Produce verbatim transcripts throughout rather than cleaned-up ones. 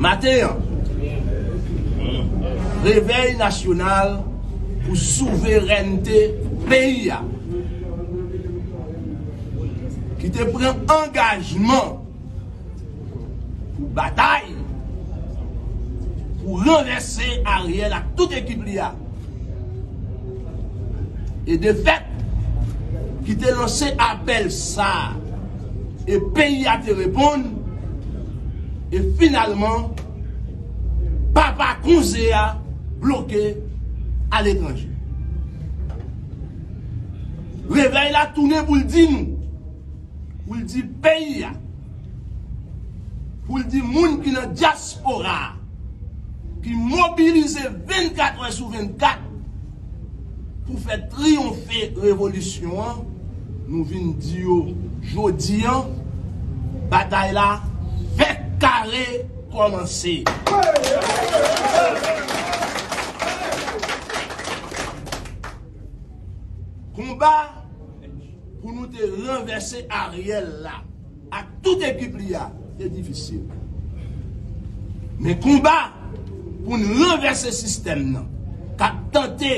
Maten an, revèy nasyonal pou souverènte peyi a, ki te pran angajman pou batay, pou ranvèse Ariel ak tout ekip li a. E defèt ki te lanse apèl sa a, e peyi a te reponn, e finalman, papa konze a bloke aletranje. Revèy la tounen pou l di nou, pou l di peyi a, pou l di moun ki nan dyaspora a, ki mobilize vennkat è sou vennkat pou fè triyonfe revolisyon an, nou vin di yo jodi an, batay la fèk kare kòmanse. Konba pou nou te ranvèse Ariel la ak tout ekip li a te difisil. Men konba pou n ranvèse sistèm nan, k ap tante,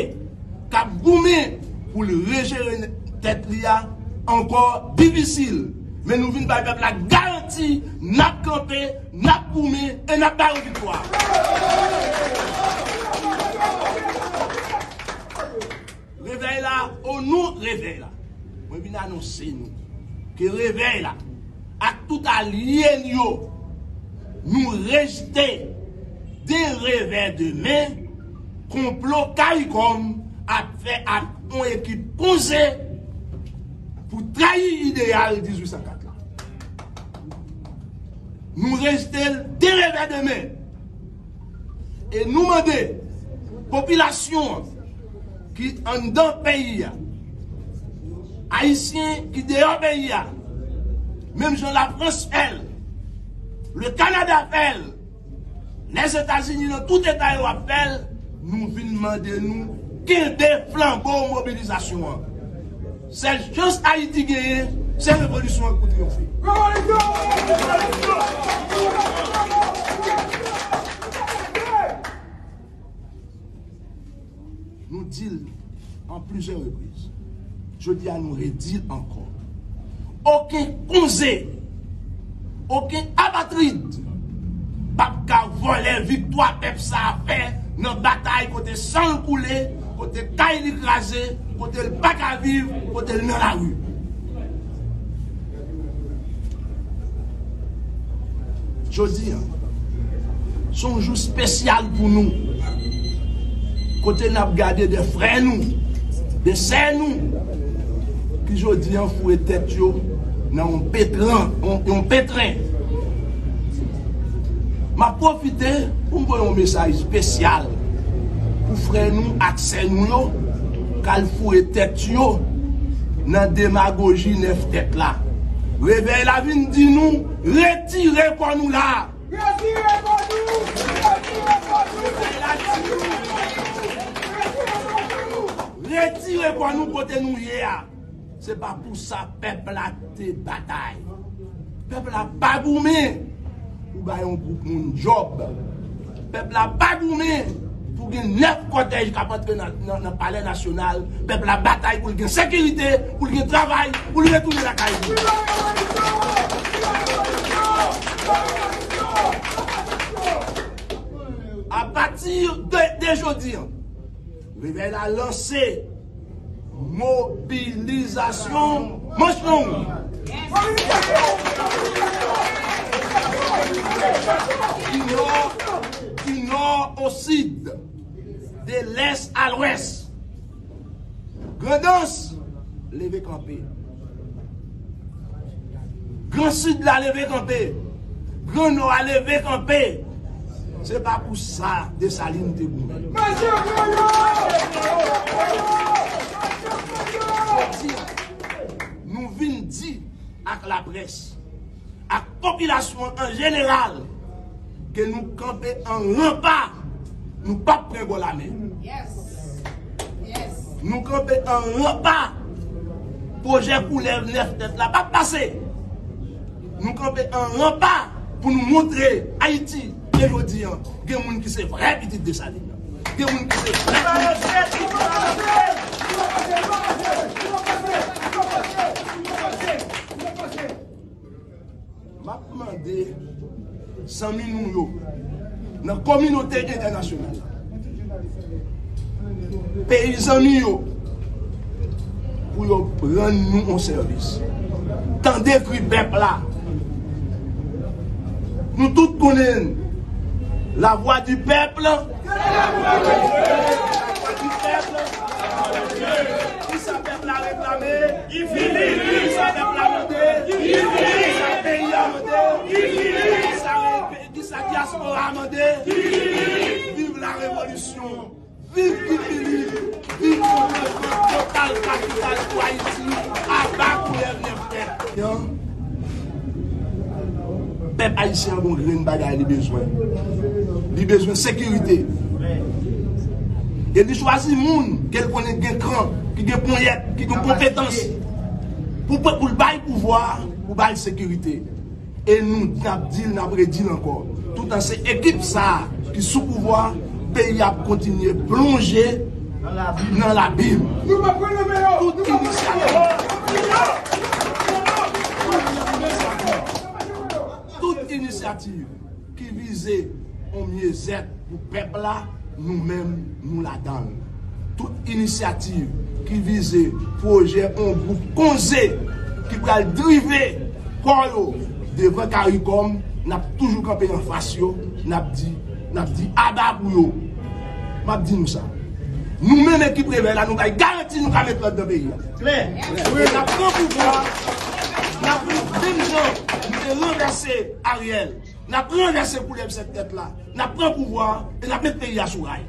k ap goumen pou l rejere tèt li a, ankò difisil. Men nou vin bay pèp la garanti, n ap kanpe, n ap goumen e n ap ba yo viktwa. Revèy la, o non revèy la, mwen vin anonse nou ke revèy la ak tout alye l yo, nou rejte de revè de men konplo CARICOM ap fè ak yon ekip konze pou trayi ideyal dizuit san kat la. Nou rejte l de revè de men. E nou mande popilasyon an ki anndan peyi a, Ayisyen ki deyò peyi a, menm jan Lafrans fè l, le Kanada fè l, Lèzetazini nan tout eta yo ap fè l, nou vin mande nou kenbe flanbo mobilizasyon an. Sèl chans Ayiti genyen, se revolisyon an k pou triyonfe. Nou di l an plizyè repriz. Jodi a, nou redi l ankò. Okenn konze, okenn apatrid p ap ka vòlè viktwa pèp sa a fè nan batay kote san l koule, kote kay li kraze, kote l pa ka viv, kote l nan lari. Jodi a, se yon jou espesyal pou nou, kote n ap gade de frè nou, de sè nou, ki jodi a foure tèt yo nan yon petran, yon, yon petren. M ap pwofite pou m voye yon mesaj espesyal pou frè nou ak sè nou yo k al foure tèt yo nan demagoji nèf tèt la. Revèy la vin di nou, retire kò nou la. Retire kò nou! Retire kò nou! Retire kò nou kote nou ye a. Se pa pou sa pèp la te batay. Pèp la pa goumen pou bay yon gwoup moun djòb. Pèp la pa goumen pou gen nèf kòtèj k ap antre nan, nan, nan Palè Nasyonal. Pèp la batay pou l gen sekirite, pou l gen travay, pou l retounen lakay li. Apati de, de jodi a, Revèy la lanse mobilizasyon manch long. Du nord, du nord au sud, de l'est à l'ouest. Grandans, leve kanpe. Gran Sid la leve kanpe. Gran Nò a leve kanpe. Se pa pou sa Desalin te goumen. Jodi a, nou vin di ak laprès, ak popilasyon an jeneral, ke nou kanpe an ranpa, nou p ap pran bò lame. Nou kanpe an ranpa, pwojè koulè nèf tèt la p ap pase. Nou kanpe an ranpa pou nou montre Ayiti ke Jodi a, gen moun ki se vrè pitit Desalin nan. Gen moun ki se vrè pitit. M ap mande zanmi nou yo nan kominote entènasyonal la, peyi zanmi yo, pou yo rann nou yon sèvis. Tande kri pèp la. Nou tout konnen la voix du peuple. La voix du peuple. Kisa pèp la reklame? Ki fini. Kisa pèp la mande? Ki fini. Kisa peyi a mande? Ki fini. Kisa re- Kisa dyaspora a mande? Viv la revolisyon! Viv Guy Philippe! Viv yon devlopman total kapital pou Ayiti! Aba koulèv nèf tèt! Pèp ayisyen an gon grenn bagay li bezwen. Li bezwen sekirite. E li chwazi moun ke l konnen gen kran, ki gen ponyèt, ki gen konpetans pou, pou l bay pouvwa, pou bay sekirite. E nou, n ap di l, n ap redi l ankò. Toutan se ekip sa a ki sou pouvwa, peyi a ap kontinye plonje nan labim. Tout inisyativ, tout inisyativ ki vize yon myezèt pou pèp la, nou menm, nou ladan l. Tout inisyativ ki vize pwojè yon gwoup konze ki pral drive kò yo devan Karikòm, n ap toujou kanpe anfas yo, n ap di, n ap di aba pou yo. M ap di nou sa. Nou menm ekip Revèy la, nou bay garanti nou ka met lòd nan peyi a. Klè. N ap pran pouvwa, n ap, menm jan nou te ranvèse Ariel, n ap ranvèse koulèv sèt tèt la, n ap pran pouvwa a e n ap met peyi a sou ray.